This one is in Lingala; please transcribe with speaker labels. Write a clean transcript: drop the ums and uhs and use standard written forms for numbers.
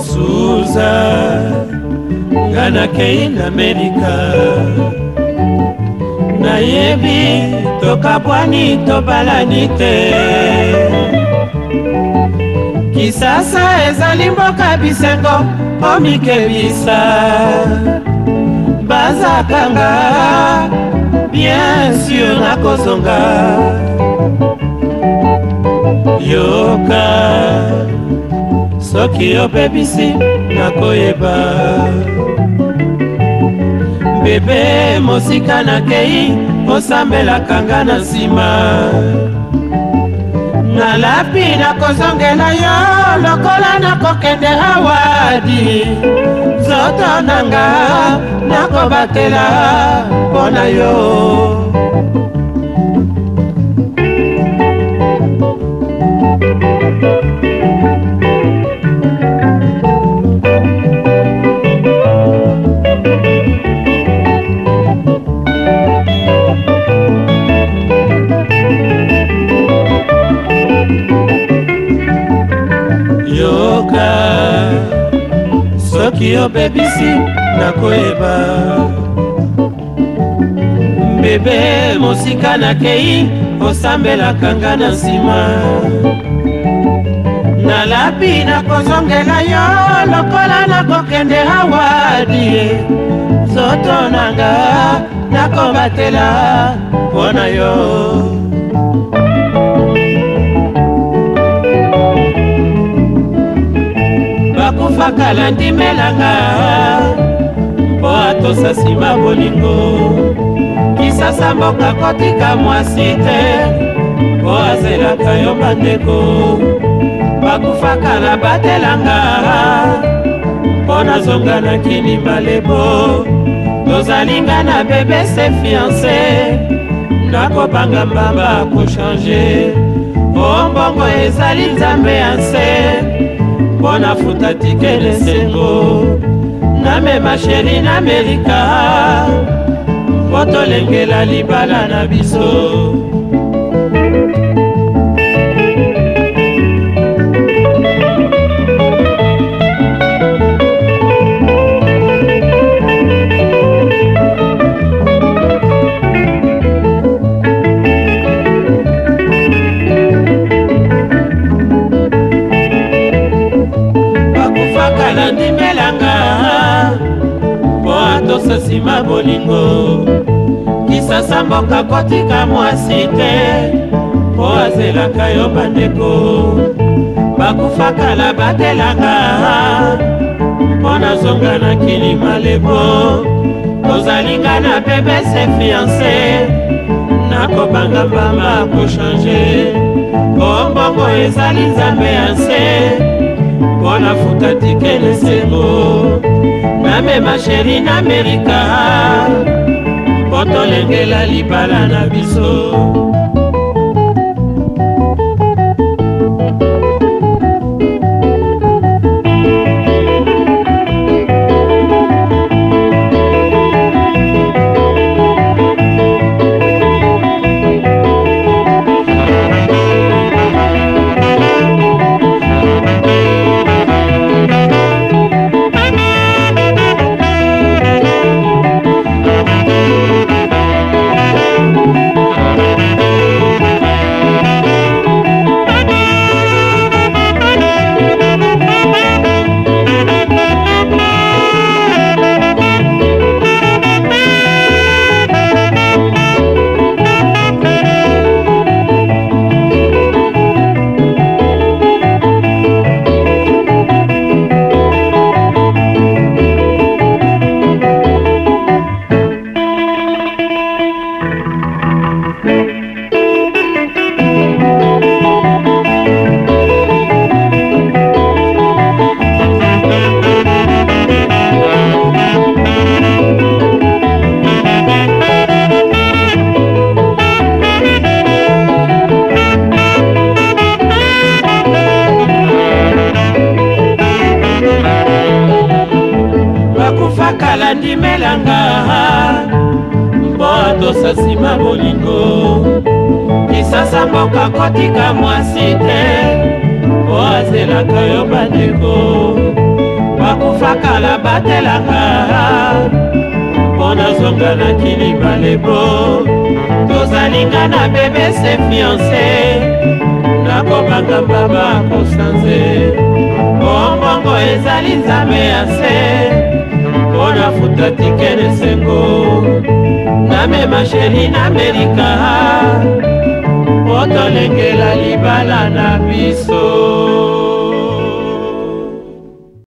Speaker 1: Suza nga nakei na Amerika, nayebi tokabwani tobalani te. Kisasa ezali mboka bisengo, omikebisa bazakanga bien sûr nakozonga. Yoka soki obebisi nakoyeba. Bebe mosika nakei osambelaka nga na nsima. Nalapi nakozongela yo lokola nakokende awadi. Nzoto nanga nakobatela mpo na yo. Yoka soki obebisi nakoyeba. Bebe mosika nakei osambelaka nga na nsima. Nalapi nakozongela yo lokola nakokende awadi. Nzoto nanga nakobatela mpo na yo. Bakufaka landimelanga mpo atosa nsima bolingo. Kisasa mboka kotika mwasi te mpo azelaka yo bandeko. Bakufaka na batelanga mpo nazonga na kini malebo. Tozalinga na bebe se fiancé, nakobanga mbamba kochange. O mbongo ezali nzambe ya nse mpo nafuta tikele esengo. Namema sheri na Amerika mpo tolengela libala na biso. Bakufaka na ndimelanga mpo atosa nsima bolingo. Kisasa mboka kotika mwasi te mpo azelaka yo bandeko. Bakufaka na batelanga mpo nazonga na kini malebo. Tozalinga na bebe se fiancé, nakobanga mbamba kochange. O mbongo ezali nzambe ya nse mpo nafuta tikele esengo. Namema sheri na Amerika mpo tolengela libala na biso. Kotosa nsima bolingo. Kisasa mboka kotika mwasi te, po azelaka yo. Bandeko bakufa kala, batelaka mpo nazonga na kilibalebo. Tozalinga na bebe se fiancé, nakobanga mbaba kosanze. Bombongo ezali Nzambe ya se, mpo nafuta ticket esengo, namema chérie na Amerika, mpo tolengela libala na biso.